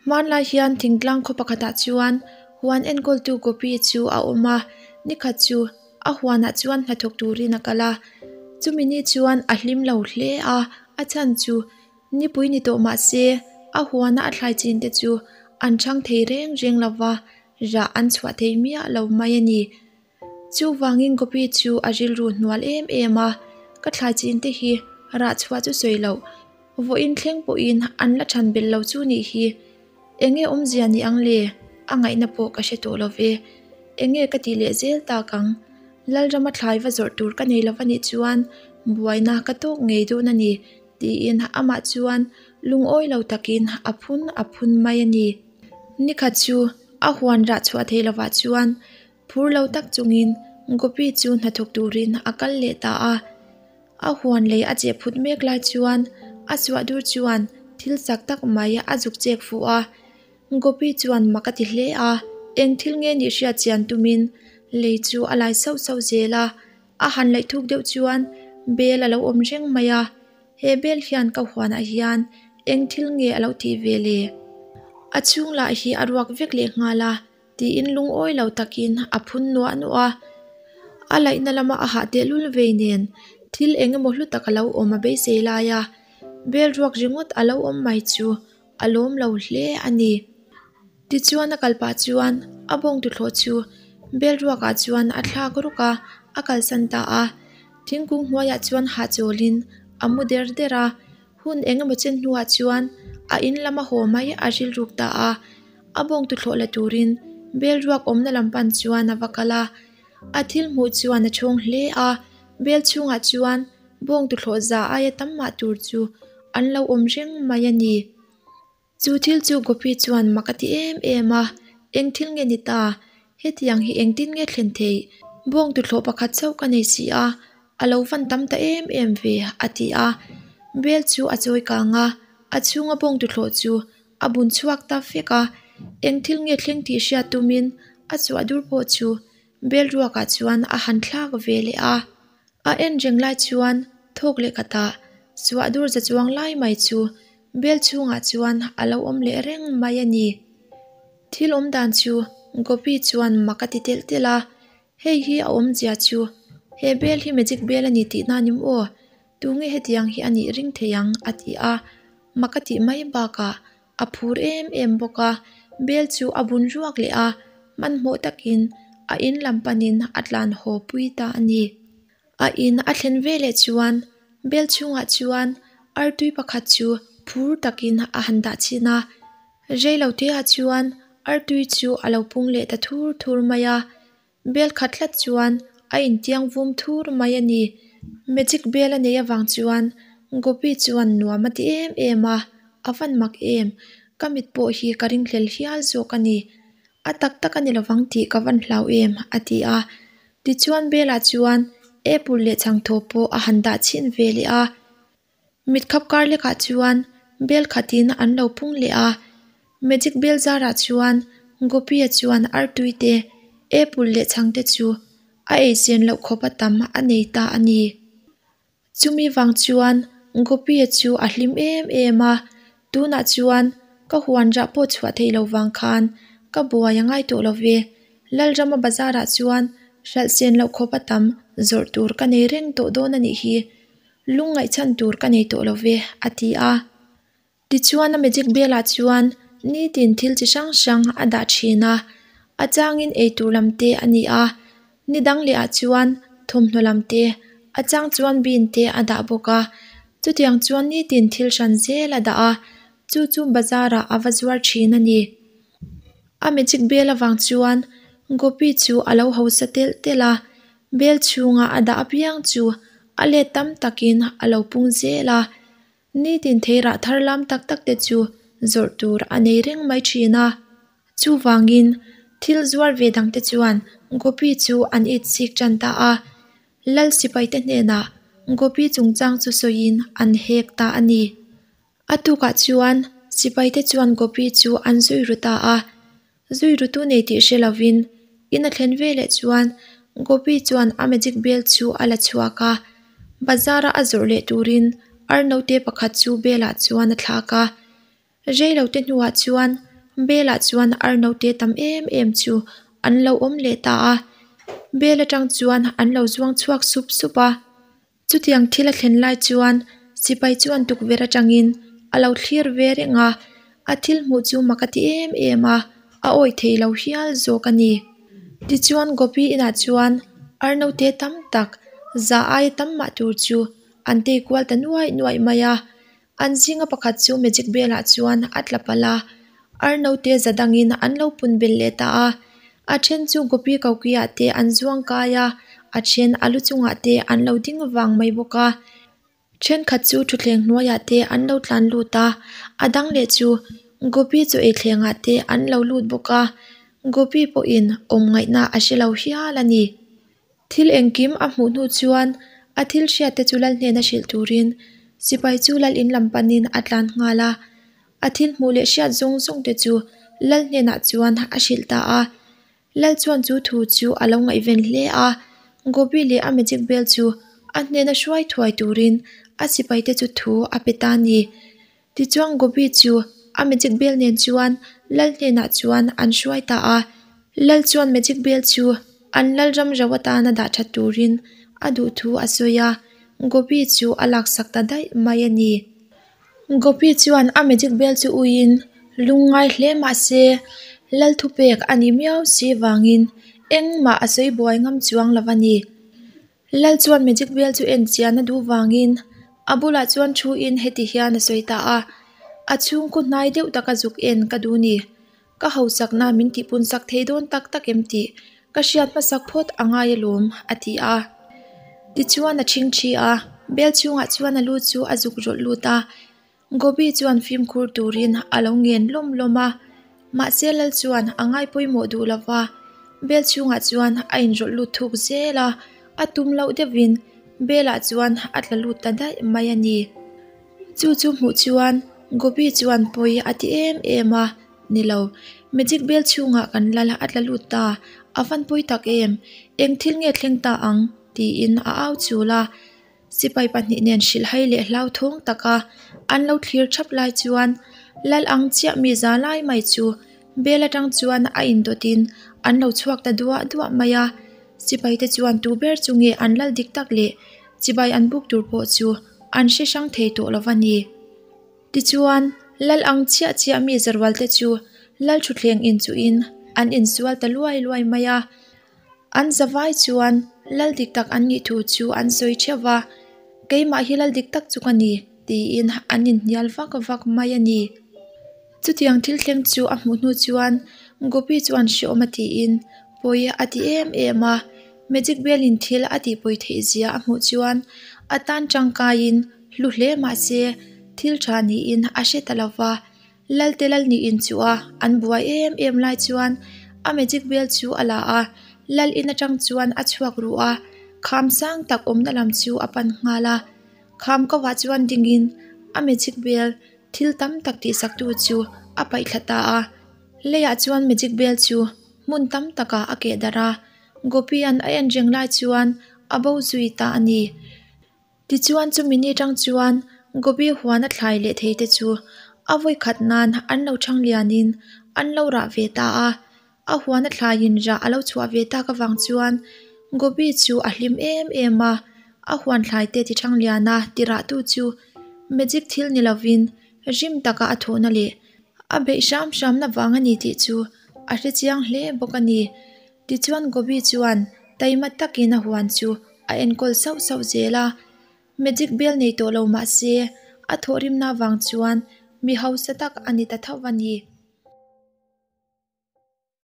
Hmanlai hian thingtlang khaw pakhatah chuan huan enkawltu Gopi chu a awm a, nikhat chu a huanah chuan hnathawk turin a kal a. Chumi ni chuan a hlim lo hle a, a chhan chu nipui ni tawh mah se a huana a thlai chin te chu an chhang thei reng reng lo va, rah an chhuah thei miah lo mai a ni. Chuvangin Gopi chu a rilru hnual em em a, Ka thlai chin te hi rah chhuah chu sawi loh, vawiin thleng pawhin an la than belh lo chu nih hi. Enge awmzia ni ang le? A ngaihna pawh ka hre tawh lo ve. Enge ka tih leh zel tak ang? Lalrama thlai va zawrh tur ka nei lo va nih chuan buaina ka tawk ngei dawn a ni, tiin amah chuan lungawi lo takin a phun a phun mai a ni. Nikhat chu a huan rah chhuah theih lovah chuan Phur lo tak chungin Gopi chu hnathawk turin a kal leh ta a. A huan lei a cheh phut mek lai chuan a chhuah dur chuan thil chak tak mai a zuk chek fuh a. Gopi chuan mak a ti hle a, eng thil nge nih hriat chian tumin lei chu a lai sauh sauh zel a. A han laih thuk deuh chuan bel a lo awm reng mai a. He bel hian ka huanah hian eng thil nge a lo tih ve le? A chhung lah hi a ruak vek leh nghal a. Tiin lungawi lo takin a phun nuah nuah a. A laihna lama a hah tehlul vei nen thil eng emaw hlu tak a lo awm a beisei lai a, bel ruak ringawt a lo awm mai chu a lawm lo hle a ni. Tichuan a kal pah chuan a bawng tuthlawh chu bel ruakah chuan a thlak ruk a, a kalsan ta a. Thingkung hnuaiah chuan hahchawlin a mu der der a. Hun eng emaw chen hnuah chuan a in lama haw mai a rilruk ta a, a bawng tuthlawh la turin bel ruak awmna lam pan chuan a va kal a. A thil hmuh chuan a chhawng hle a, bel chhungah chuan bawng tuthlawh za aia tam mah tur chu an lo awm reng mai a ni. Chu thil chu Gopi chuan mak a ti em em a, Eng thil nge ni ta? Hetiang hi engtin nge thlen theih? Bawng tuthlawh pakhat chauh ka nei si a, a lo van tam ta em em ve, a ti a. Bel chu a chawi kang a, a chhunga bawng tuthlawh chu a bun chhuak ta fek a. Eng thil nge thleng tih hriat tumin a chhuah dur pawh chu bel ruakah chuan a han thlak ve leh a. A en reng lai chuan thawk leh khatah suah dur za chuang lai mai chu bel chhungah chuan a lo awm leh reng mai a ni. Thil awm dan chu Gopi chuan mak a ti telh telh a, hei hi a awmzia chu he bel hi magic bel a ni tihna a ni maw? Tunge hetiang hi a nih ring thei ang? a ti a, mak a tih mai bakah A phur em em bawk a, bel chu a bun ruak leh a, hmanhmawh takin a in lam panin a tlan haw pui ta a ni. A in a thlen veleh chuan bel chhungah chuan artui pakhat chu phur takin a han dah chhin a, reiloteah chuan artui chu a lo pung leh ta thur thur mai a. Bel khat tlat chuan a intiang vum thur mai a ni. Magic bel a neih avang chuan Gopi chuan nuam a ti em em a, a van mak em, ka mit pawh hi ka ringhlel hial zawk a ni. A tak tak a ni lovang tih ka van hlau em, a ti a. Tichuan Bela chuan apple leh chhangthaw pawh a han dah chhin ve leh a. Mit khap kar lekah chuan bel khatin an lo pung leh a, magic bel zarah chuan Gopi-a chuan artui te, apple leh chhang te chu a ei sen loh khawp a tam a nei ta a ni. Chumi vang chuan Gopi-a chu a hlim em em a, tunah chuan ka huan rah pawh chhuah theih lo vang khan ka buai a ngai tawh lo ve, Lalrama bazarah chuan hralh sen loh khawp a tam zawrh tur ka nei reng tawh dawn a nih hi. Lungngaihchhan tur ka nei tawh lo ve, a ti a. Tichuan a magic bell-ah chuan nitin thil chi hrang hrang a dah thin a, a changin eitur lam te a ni a, ni dang leh ah chuan thawmhnaw lam te, a chang chuan bean te a dah bawk a. Chutiang chuan nitin thil hran zel a dah a, chu chu bazar-ah a va zuar thin a ni. A magic bell avang chuan Gopi chu a lo hausa telh telh a, Bel chhunga a dah apiang chu a let tam takin a lo pung zel a, nitin theirah thar lam tak tak te chu zawrh tur a nei reng mai thin a. Chuvangin thil zuar ve dang te chuan Gopi chu an it chik tan ta a, Lal sipai te hnenah Gopi chungchang chu sawiin an hek ta a ni. A tukah chuan sipai te chuan Gopi chu an zui ru ta a, Zui rutu nei tih hre lovin in a thlen veleh chuan Gopi chuan a magic bel chu a la chhuak a, bazar-a a zawrh leh turin ar note pakhat chu bel-ah chuan a thlak a. Rei lote hnuah chuan Bel ah chuan ar note tam em em chu an lo awm leh ta a bel atang chuan an lo zuang chhuak sup sup a chutiang thil a thlen lai chuan sipai chuan tukverh atangin a lo thlir ve reng a a thil hmuh chu mak a ti em em a a awih theilo hial zawk a ni tichuan gopi inah chuan ar note tam tak za aia tam mah tur chu an tei kual ta nuai nuai mai a an zinga pakhat chu magic bel ah chuan a tla palh a ar note za dangin an lo pun belh leh ta a a then chu gopi koki ah te an zuang kai a a then a lu chungah te an lo ding vang mai bawk a thenkhat chu thuthleng hnuaiah te an lo tlan lut a a dang leh chu gopi chaw ei thleng ah te an lo lut bawk a gopi pawhin awm ngaihna a hrelo hial a ni. Thil engkim a hmuh hnu chuan a thil hriat te chu lal hnena hrilh turin sipai chu lal in lam panin a tlan nghal a. A thil hmuh leh hriat zawng zawng te chu lal hnenah chuan a hrilh ta a. Lal chuan chu thu chu a lo ngaihven hle a, Gopi leh a magic bel chu a hnena hruai thuai turin a sipai te chu thu a pe ta a ni. Tichuan Gopi chu a magic bel nen chuan lal hnenah chuan an hruai ta a. Lal chuan magic bel chu an lal ram rau atana dah that turin a duh thu a sawi a, Gopi chu a laksak ta daih mai a ni. Gopi chuan a magic bel chu uiin lungngai hle mah se lal thupek a nih miau si vangin engmah a sawi buai ngam chuang lo a ni. Lal chuan magic bel chu en chian a duh vangin a bulah chuan thu in heti hian a sawi ta a, A chhungkaw hnai deuh taka zuk en ka duh ni. Ka hausakna min tihpun sak thei dawn tak tak em tih ka hriat hmasak phawt a ngai alawm, a ti a. Tichuan a ṭhingṭhi a, bel chhungah chuan a lu chu a zuk rawlh lut a. Gobi chuan fimkhur turin a lo ngen lawm lawm a, mahse lal chuan a ngai pawimawh duh lo va, bel chhungah chuan a inrawlh lut thuk zel a, a tum loh deuhin belah chuan a tla lut ta daih mai a ni. Chu chu hmuh chuan Gobi chuan pawi a ti em em a, Ni lo, magic bel chhungah kan lal a tla lut ta, a van pawi tak em, eng thil nge thleng ta ang? tiin a au chul a. Sipai pahnih nen hrilhhai leh hlauthawng taka an lo thlir thap lai chuan lal ang chiah mi za lai mai chu bel atang chuan a indawtin an lo chhuak ta duah duah mai a. Sipai te chuan tu ber chu nge an lal dik tak leh chibai an buk tur pawh chu an hre hrang thei tawh lo va ni. Tichuan, lal ang chiah chiah mi zarual te chu lal thutthleng inchuhin an insual ta luai luai mai a. An zavai chuan lal dik tak an nih thu chu an sawi theuh va, Keimah hi lal dik tak chu ka ni, tiin an inhnial vak vak mai a ni. Chutiang thil thleng chu a hmuh hnu chuan Gopi chuan hreawm a tiin pawi a ti em em a, Magic Bell in thil a tihpawi theih zia a hmuh chuan a tan tangkaiin hlu hle mah se thil tha niin a hre ta lo va. Lalte lal nih inchuh a, an buai em em lai chuan a magic bell chu a la a, lal in atang chuan a chhuak ruh a, kham sang tak awmna lam chu a pan nghal a. Kham ko ah chuan dingin a magic bell thil tam tak tihsak tu chu a paih thla ta a, leiah chuan magic bell chu hmun tam takah a keh darh a, Gopi-a'n a en reng lai chuan a bo zui ta a ni. Tichuan chumi ni tang chuan Gobi huan a thlai leh thei te chu a vawi khat nan an lo chhang lianin an lo rah ve ta a. A huan a thlaiin rah a lo chhuah ve tak avang chuan Gobi chu a hlim em em a. A huan thlai te ti chhang liana ti rah tu chu magic thil ni lovin rim taka a thawhna leh a beih hram hramna vang a ni tih chu a hrechiang hle bawk a ni. Tichuan Gobi chuan taima takin a huan chu a enkawl sauh sauh zel a, magic bel nei tawh lo mah se a thawhrimna vang chuan mi hausa tak a ni ta tho a ni.